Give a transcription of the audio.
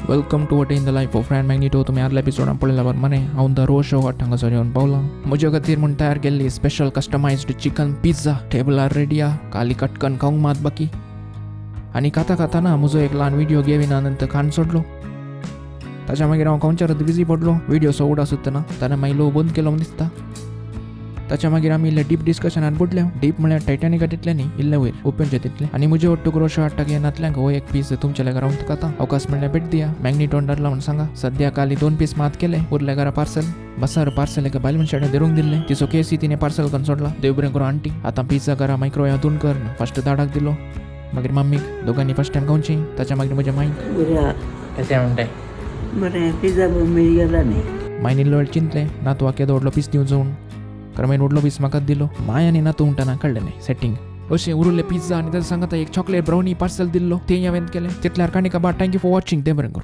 Welcome to a day in the life of Ryan Magnito. तुमी आदल्या एपिसोडान पळयल्या प्रमाणे हांव the row show हांगासर येवन पावलां. म्हज्या खातीर म्हूण तयार केल्ली स्पेशल कस्टमायज्ड चिकन पिझ्झा टेबलार रेडी आ. काली कटकन खावंक मात बाकी. आनी खाता खाताना म्हजो एक ल्हान व्हिडियो घेविना नंतर खान सोडलो. ताच्या मागीर हांव खावच्यार बिजी पडलो. व्हिडियो सो उडास सुत्तना ताणें मागीर लो बंद केलो म्हूण दिसता. ताच्या मागीर आमी इल्ले डीप डिस्कशनान बुडले. डीप म्हळ्यार टायटॅनिका तितलें न्ही, इल्लें वयर ओपनचे तितलें. आनी म्हजे ಒಟ್ಟುಗು ರೋಶो हाडटा नातल्यांक हो एक पीस तुमच्या घरा रावन खाता. अवकाश म्हणल्यार भेट दिया. मॅग्निटोन धाडला म्हूण सांगा. सद्या काली 2 पीस मात केले, उरले घरा पार्सल. बसार पार्सल एका बायल मनशाने धरूंक दिल्लें. तिचो केसी तिणें पार्सल करून सोडला. देव बरें करूं आंटी. आतां पिझ्झा घरा मायक्रोवेव दोन कर. फर्स्ट दाडाक दिलो, मागीर मम्मीक. दोगांनी फर्स्ट टायम खावची. ताच्या मागीर म्हज्या माईक. बरें. कितें म्हणटाय? बरें, पिझ्झा मेळी गेला न्ही. मायन इल्लो वेळ चिंतलें नातवाक केदो व्हडलो पीस दिवचो म्हूण. कारण मागीर व्हडलो पीस म्हाकाच दिलो. माय आनी नातू म्हणटाना कळ्ळें न्ही सेटींग. अशें उरिल्लें पिझ्झा आनी ताच्या सांगाता एक चॉकलेट ब्रावनी पार्सल दिल्लो, तें हांवें केलें. तितल्यार काणी काबार. Thank you for watching. देव बरें करूं.